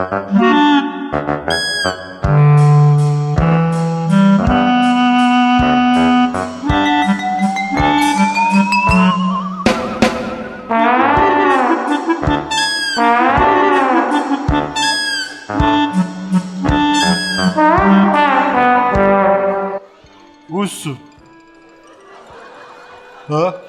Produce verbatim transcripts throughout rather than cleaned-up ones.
Вуч я? А?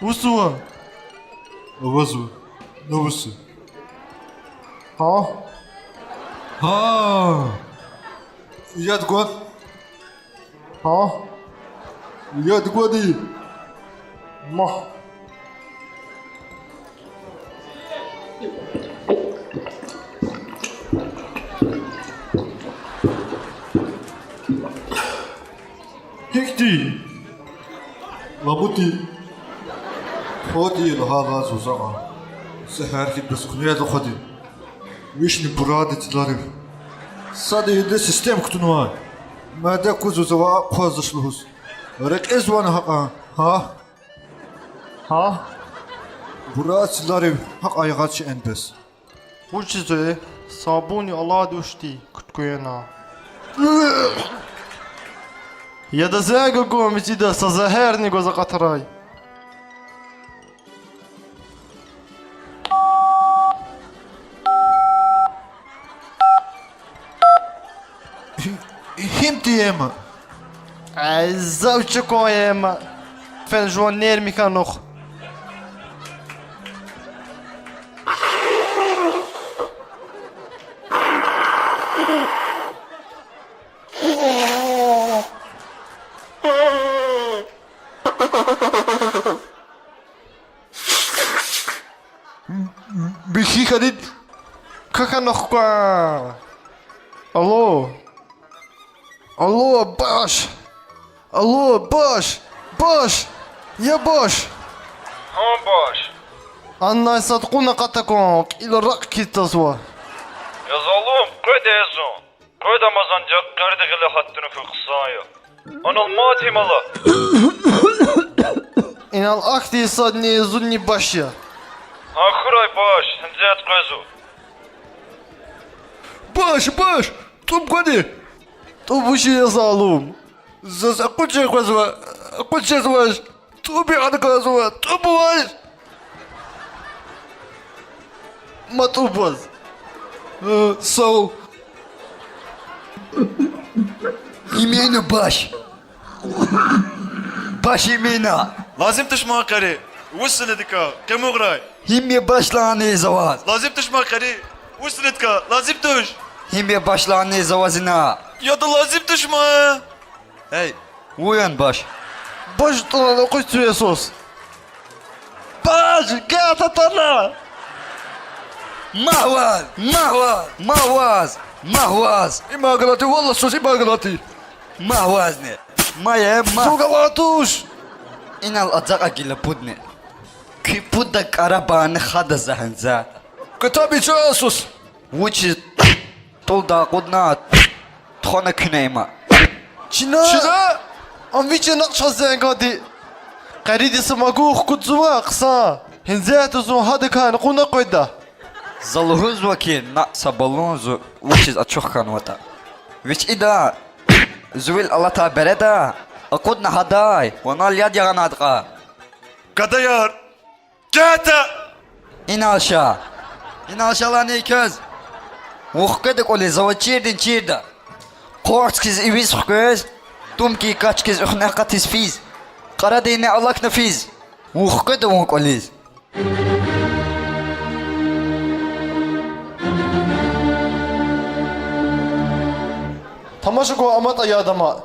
Вуч я? Авазва. Ну вуч я? Гьа? Гьа. Яд гван. Гьа? Яд гвани? Ма. Гьихьтин? Ламути. Гьади лагьайла зуза. Сегьер хьиз бес куьне язахъади. Вишни бурада цларив. Сада ида систем кутунвай. Мада кузузава акъвазвач лугьуз. Рекьизвани гьакьан? Гьа? Гьа? Бурада цларив гьакьан ягъач эн бес. Вучиз, сабуни алайди вучди куткуена? Яда зегагу мичида са зегьерни гваз акъатрай. Гьим ти ема? Ай, зав чукун ема. Фена жуван нерми хьанухь. Бихьи хьанид кахьана хкван. Алло. Алло, баш. Алло, баш. Баш. Я баш. Гьа, баш. Анай сад кьуна акъата кван, кьил ракь хьиз тазва. Я залум, къведа зун. Къведа мазан, я къарди гъиле гьатдуна хьухь хъсан я. Анал мад гьим ала. Инал ахьтин садни зунни баш я. Ахьурай баш, гьанзет къвезва. Баш, баш, тӀуб гвани? ТӀуб вуч я, я залум? Заз акъуд жез къвезва, акъуд жезвач. ТӀуб я кӀанзава, тӀуб авач. Ма тӀуб ваз. Э, сав. Гьим я ина баш? Баш гьим я ина? Лазим туш ман, къари. Вуч санидакай, къимугърай. Гьим я баш лагьана за ваз? Лазим туш ман, къари. Вуч санидакай, лазим туш. Гьим я баш лагьана за ваз ина? Яда, лазим туш ман. Эй, вун яни баш? Баш тӀулал акъуд цуьесус. Баш, гататана! Магь ваз, магь ваз, магь ваз, магь ваз! Има галати, валлагь, сус има галати! Магь вазни! Мая, магь! Зун галатуш! Инал ацукьа гила пудни. Куь пуда кӀарабани хада за гьанза. Катаби чу сус! Вучиз тӀулда акъудна, тухвана куьне има. Чна? Чна? Ам вич я накь чаз зенгади. Къариди са магун хкудзава хъсан. Гьанзета зун гьадакайни кьуна къведа. За лугьузва хьи, накь са балун зун вучиз ачух хьанватӀа. Вич ида зи вил алатай береда акъудна гьадай, ванал яд ягъанайтӀа. Гадаяр! Ката! Инал ша. Инал ша лани квез. Вун хкведа кӀвализ, за ваз чирдин чирда. Къварц хьиз ивиз хквез, тум хьи кач хьиз уьхнехъ акъатиз физ. Кьарадинни алахьна физ. Вун хкведа вун кӀвализ. Тамаша гва, аматӀа яд ама.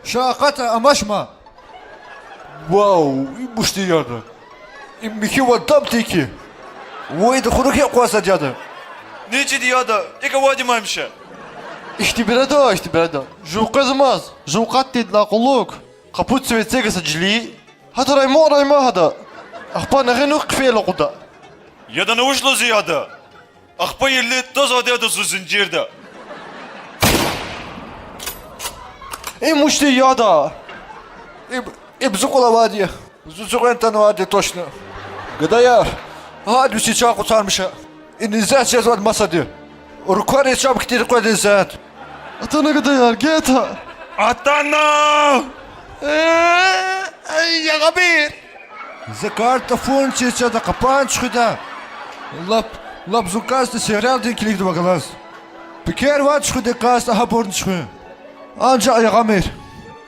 Ша акъата, амашма. Вау, им муштир яда. Им михьи вад дам тики. Вайда хурук гьикьван сад яда. Ничиди яда, икӀ авайди ман миша. Ихьтибирада, ихьтибирада. Жув къвезмаз, жув къатдайдалай кьулухъ, къапу циве цега са жили. Гьатарай мугърай ма гьада. Ахпа нагъинухъ хъфейла акъуда. Яда, на вуч лугьуз яда? Ахпа илли тазвайди яда зун зинжирда. Им муштир яда. Им, им зи кьула авайди я. Зун зукьвен атанвайди точно. Гадаяр, гьади вичи чан къуцармиша. Иниз заз жезвайди масади. Руквариз чам хьтин къведа заз. Атана, гадаяр, гета. Атана! Э, ай, я Гъамир! За карта функция чада, къапан чуьхуьда. Лап, лап зун касди сериалдин килигдава галаз. Пекер ван чуьхуьда касди, гьабурни чуьхуьн. Анжах, я Гъамир.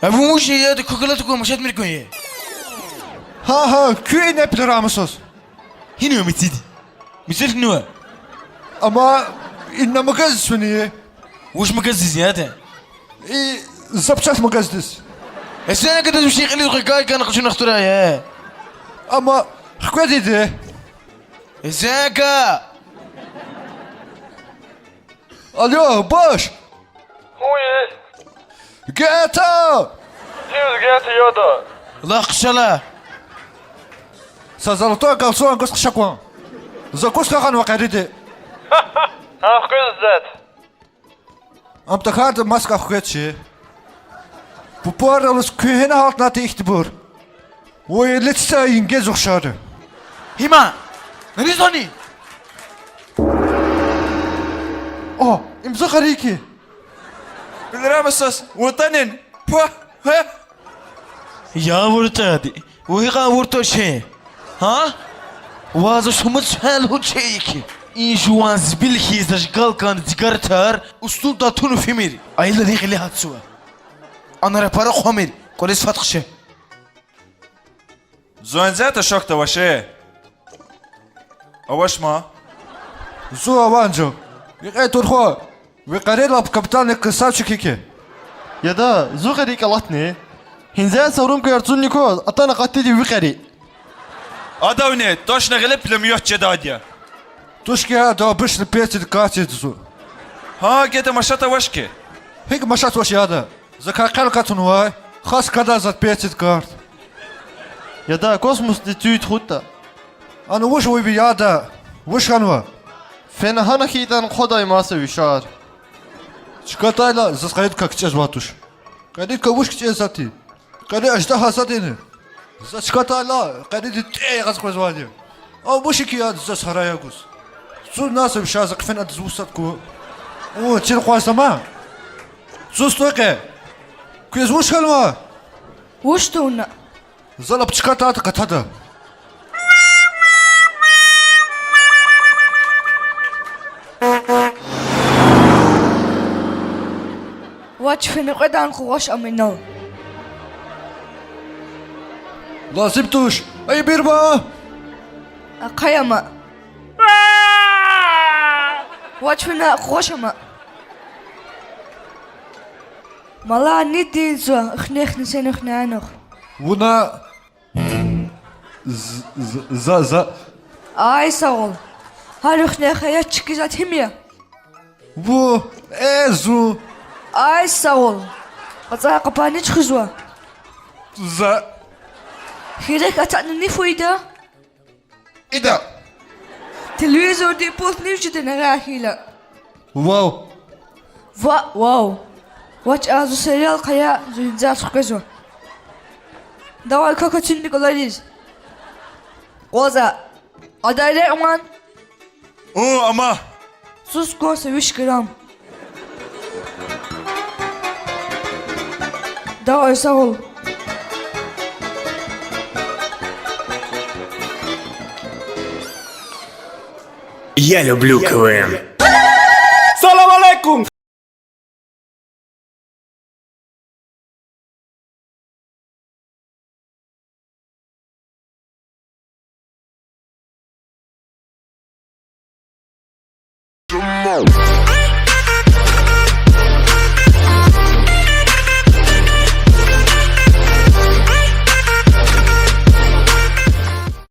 А вун вуч я, яда, кукла тукун, машатмир кван я. Гьа, гьа, куь ина пилера масаз. Гьинва мицид? Мицид гьинва? Амма ина магазин суни? Вуч магазиндиз яда? И запчасть магазиндиз. Эсен кадаз вичин кьилиз гъайгана къачуна хтурай, э? Амма хкведиди. Эсен ка. Алло, баш! Гьуй! Гета! Чиз гета яда? Лагь, хъша лагь. Са золотой кольцо гваз хъша кван. Закуска гъанва къериди. Гьа, хквез зет. Ам тахьайтӀа маска хквеч. Папаралаз куьгьне гьалтнай ихьтибур. Вай лицо йингез ухшар я. Гьима! Нани зани? О, им зи къари хьи. Билрама сас, вун атанин? Пуа, гьа? Я вуртӀади, вун гьикьван вуртӀа чи? Гьа? Ваз шумуд суал гьун чи хьи. И жуван зибил хьиз зажигалкан зигаретар устунтӀа тун фимир. Аялриз гъиле гьатзава. Анра пара хъвамир, кӀвализ фад хъша. Зун зятда шахта авачи? Авачма. Зун авани жув. Икье турху, ви къари лап капитальный красавчик хьи. Яда, зун къари кӀалатни. Гьинза са румкаяр цунни кваз, атана къатиди ви къари. Адавни точно гъиле пулемёт жедайди я. Туш хьи, ада обычный перцидин карт ийида зун. Гьа, геда машат авач хьи. ГьикӀ машат авач яда? За кай къел катунвай, хас кадай заз перцидин карт. Яда, космосди туьнт хутӀа. Ана вуж ава ви яда? Вуж хьанва? Фена гьана хьайитӀани хъвадай маса вишар. Чкадайла, заз къаридикай кичӀезвай туш. Къаридикай вуж кичӀезва ти? Къари аждагьа сад яни? Заз чкадайла, къариди тӀе ягъаз къвезвайди я. А вуж хьи яда заз гьарай гуз? Цуз наса вишар, за хъфена адаз вуж сад ква. У, чир къваз тама? Цуз тӀвекье. Квез вуж хьанва? Вуж тавуна? За лап чкадайла гатада. Вач, фена кьведан къугъваш ама инал. Лазим туш. Ай, бирба! Ахъая ама. Вач, фена къугъваш ама. Мала, ни динзава, ихнехни сенухни анухъ. Вуна з-, з-, за, за. Ай, сагъул. Гьар ихне хая чкизат гьим я? Ву, э, зун. Ай, сагъул. КъацӀай къапани чуьхуьзва? За. Хирек атана ни фу ийида? Ида. Телевизордин пулт ниж жеда нагъахъ хьайила? Вав. Ва-, вав. Вач, а зун сериал хъая, зун гьинзар хквезва. Давай, кака цуьнни кӀвалериз. Къваза. Адай рекьман. У, ама. Цуз кван са виш грамм. Давай, сагъул. Я люблю К В Н. Салам алейкум!